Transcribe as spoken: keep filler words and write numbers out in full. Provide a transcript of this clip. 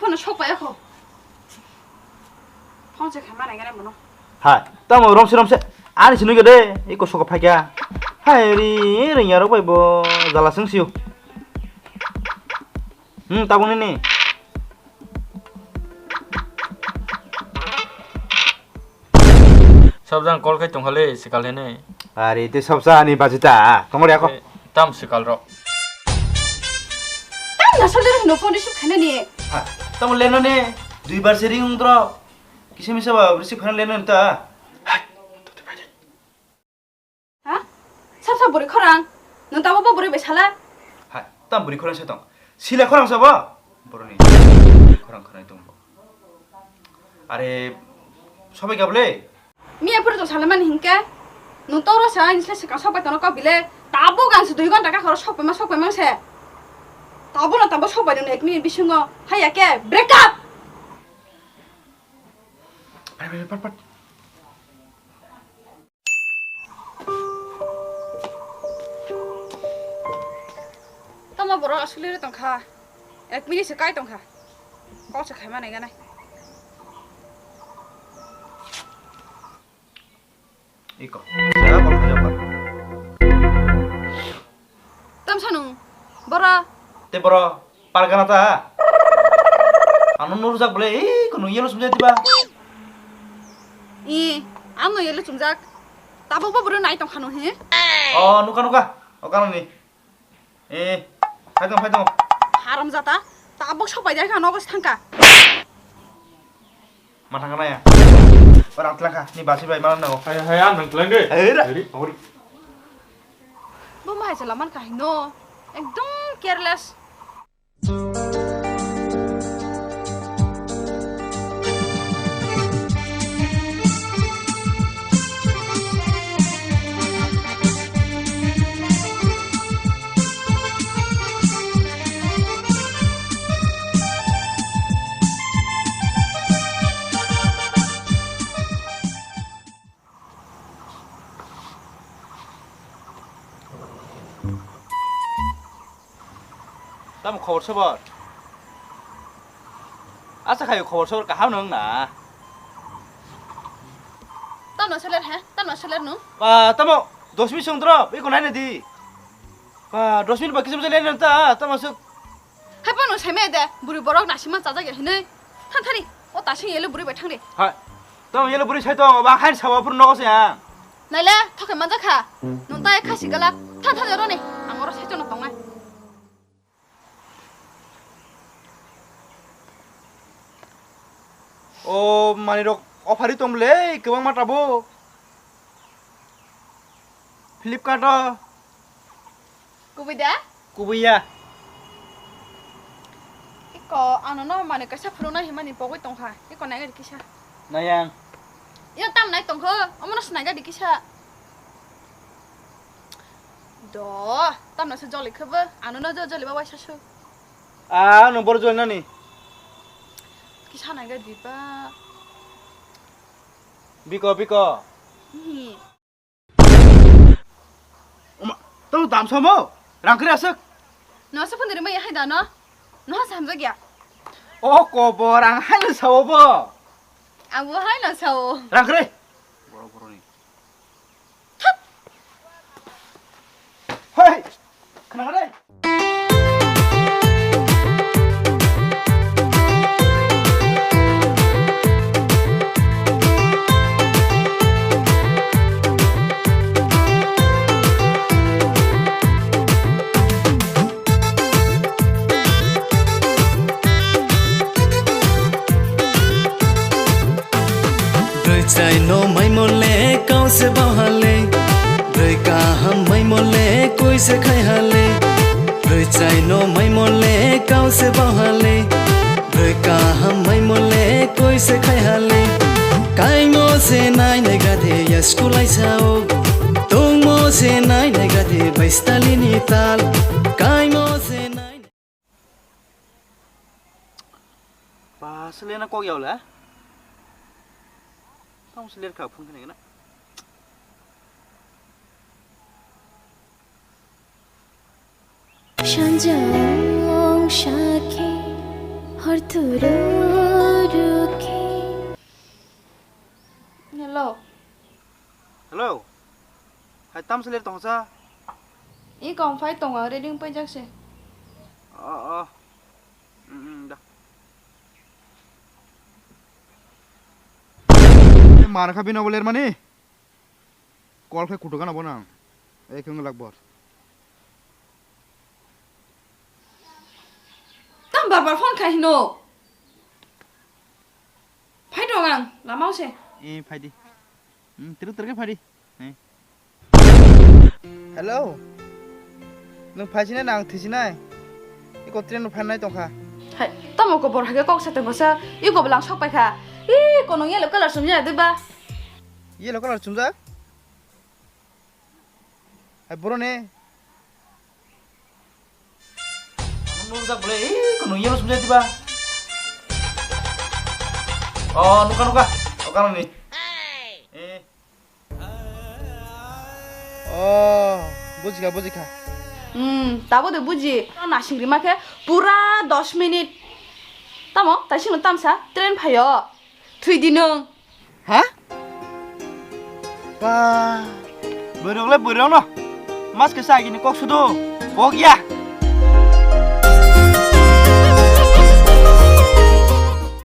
Ano sok pai kho. Phone se khaima nai gana mono. Hai, tamo romse romse. Ani sinui gede, iko sok phai kya. Hai ri, ri ya rok bai bo jala sing siu. Hmm, tabung ni ni. Sabjang call khai tongkhale sikal hene. Are te sabsa ani bajita. Tongori ako. Eh, tam sikal ro. Tam nasal dero hino phone receive khaina ni. Ha, tamo leno ne. Dui bar se ring dro. Kisa misa ba receive khaina leno ta. Hai, to te bai. Ha? Sab sab buri khorang. Nung tabo bo buri bai sala. Hai, tam buri khorang se tong. Sila khorang sabo. Boroni khorang khorang tong. Are, sobai gable. Miya phuru to salamani hinke, nung toro sa, nisle swkang sok bai tono kok bile, tabo gan se dui ghonta ka khoro sok pai ma, sok pai ma se. Tabo no tabo sok bai rwno ek minute bisingo, haiya ke, break up! Pat, pat, pat, pat. Tamo borok aswk liri tongkha, ek minute se kai tongkha, kok se khaima nai ganai. Iko. Saya apa kerja apa? Tam sanung, bora. Te bora, pargana ta. Anu nurjak bole, eh, kono yelo sumjak tiba. I, ano yelo sumjak. Tabuk ba buru nai tong khano he? Oh, nuka nuka. Oka ni. Eh, hai tong, hai tong. Haram jata, tabuk sopai dai kha nogo thangka. Mathang kana ya? Orang telah kah? Ni basi bai malam nago. Hai, hai, ang nang telang de. Hai, ra. Hari, hari. Bo mai jala man kah no. Ekdom careless. Tamo khobor sobor? Asa khayo khobor sobor kaham no wngna. Tamo seler he? Tamo seler no? Ba, tamo dos minute song drop, iko naina di. Ba, dos minute ba kisam jale nang ta, tamo suk. Hai phano saimaya de, buri borok nasimang chajak ya hinwi. Than thani, o tasing yelo buri bai thang de. Hai. Tong yelo buri sai tong, ba hain sawa phuru nogo se ang. Naile, thokai manjak kha. Nung tai khasi galak. Than than roni, ang oro sai tongno tongnai. O manirok offer-wi tong le, kwbangma tabuk. Flipkart-o. Kubui da? Kubui ya. Iko, ano no mani kaisa phuru na himani pogwi tongkha. Iko nai gari kisa. Nayang. Iyo tam nai tongkho, omono se nai gari kisa. Do, tam no se joli khobo, ano no jo-, joli ba waisa su. Ah, no bor joli nani. Kisa nai gari ba. Biko, biko. Hi. Oma, tamo dam samo? Rang kri aswk? No se phone rimai hai da no? No ha samjak ya? O kobor ang hai no sao bo. Abo hai no sao. Rang kri. Borok borok ni. Thap. Hei. Khna kha dai. Rwchai no maimo le kau se bao ha le. Rwi kaham maimo le koi se khai ha le. Rwi chai no maimo le kau se bao ha le. Rwi kaham maimo le koi se khai ha le. Kaimo se nai nai gade ya school ai sao. Tongmo se nai nai gade bai stali ni tal. Kaimo se nai. Ba, selena kok yau le? Tamo seler kha phone khna gana. Sanjang sakhi. Hello. Hello. Hai, tam seler tongsa? I kong phai tongo, ready wng paijak se. Oh, oh. Mm, mm, da. Mana kha bini obo lermani? Call khe kutuk gana bo nang. Ei khe wng lak bor. Tam bar bar phone khai hino. Phai dong ang, lama o se. Eh, phai di. Hmm, tiru tiru khe phai di. Eh. Hello. Nwng phai sinai na ang thwi sinai? Iko train no phanai tongkha. Hai, tamo ko bor hage kok sa tongkha sa, iko bwlang sok paikha. Ih, kono yellow colour sumjak deba. Yellow colour sumjak? Hai, boro ne? Nukjak bole, ih, kono yellow sumjak deba. Oh, nuka, nuka. Oh, kanoni. Eh. Oh, bujikha, bujikha. Hmm, tabo de buji. Nasing rima khe pura dos minute. Tamo, tai sino tamsa, train phaio. Thwi di nwng. Ha? Ba, bwrwng le bwrwng no. Mas kisa agini kok sudo. Kok ya.